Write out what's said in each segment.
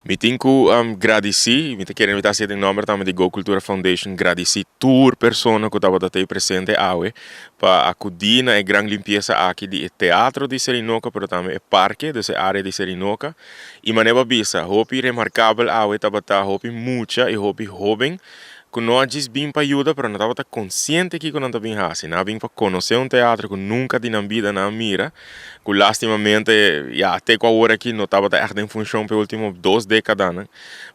Mi tin ku gradisí, mi ta kere invitá si den nòmber tambe di Go Cultura Foundation, gradisí tur persona ku tabata tei presente awe pa akudí na e gran limpiesa aki di e teatro di Serinoka, pero tambe e parke, dus e área di Serinoka. I manera bo a bisa, hopi remarkabel awe tabata hopi mucha i hopi hóben ku no a djis bin pa yuda, pero nan tabata konsiente kiko nan ta bin hasi. Nan a bin pa konosé un teatro ku nunka di nan bida nan a mira, ku lastimamente ya te ku awor aki no tabata ègt den funshon pa e ultimo 2 dékadanan,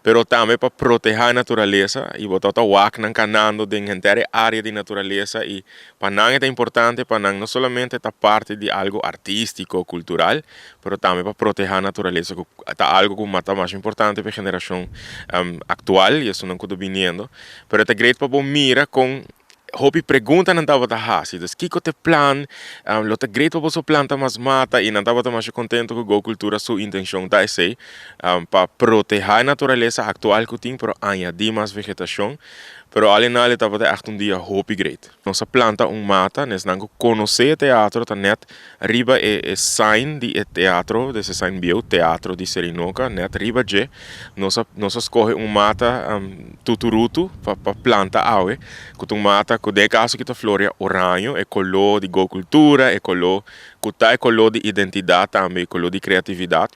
pero tambe pa protehá e naturalesa. I bo tabata wak nan kanando den henter e área di naturalesa i pa nan e ta importante pa nan no solamente ta parti di algu artístiko, kultural, pero tambe pa protehá naturalesa, ku ta algu ku ta mas importante pa e generashon aktual i esunnan ku ta biniendo. Pero ta great pa bo mira kon hopi preguntanan tabata hasi. Dus kiko ta e plan? Lo ta great pa boso planta mas mata i nan tabata masha kontentu ku Go Cultura su intenshon ta esei, pa protehá e naturalesa aktual ku tin, pero añadí mas vegetashon. Pero al en al tabata ègt un dia hopi great. Nos a planta un mata, esnan ku konosé e teatro, ta nèt riba e sign di e teatro, dus e sign bieu, Teatro di Serinoka, nèt riba dje. Nos a skohe un mata tuturutu pa planta awe, ku ta un mata ku den e kaso aki ta floria oraño, e koló di Go Cultura, e koló ku ta e koló di identidat tambe, e koló di kreatividat.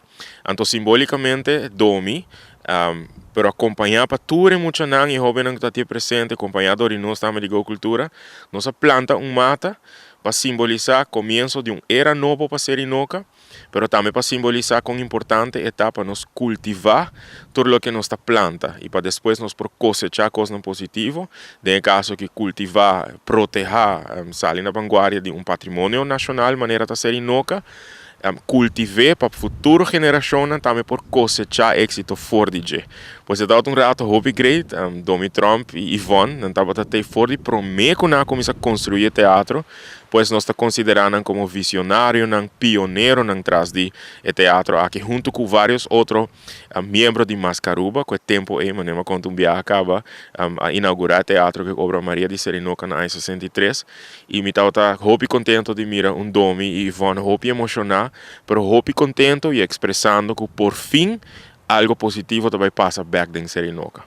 Anto simbolikamente Domi, pero akompañá pa tur e muchanan i hóbennan ku ta atí presente, akompañá dor di nos tambe di Go Cultura, nos a planta un mata pa simbolisá komienso di un era nobo pa Serinoka, pero tambe pa simbolisá kon importante e ta pa nos kultivá tur loke nos ta planta i pa despues nos por kosechá kosnan positivo. Den e kaso aki kultivá, protehá, sali na vanguardia di un patrimonio nashonal manera ta Serinoka, kultiv'é pa futuro generashonnan tambe por kosechá éksito for di dje. Pues e tabata un rato hopi great. Domi Tromp i Yvonne nan tabata tei for di promé ku nan a kuminsá konstruí e teatro, pues nos ta konsiderá nan komo visionarionan, pioneronan tras di e teatro aki, huntu ku vários otro miembro di Mascaruba, ku e tempu ei, manera mi a konta un biaha kaba, a inaugurá e teatro ku e obra Maria di Serinoka na aña 63. I mi tabata hopi kontentu di mira un Domi i Yvonne hopi emoshoná, pero hopi kontentu i ekspresando ku por fin algu positivo ta bai pasa bèk den Serinoka.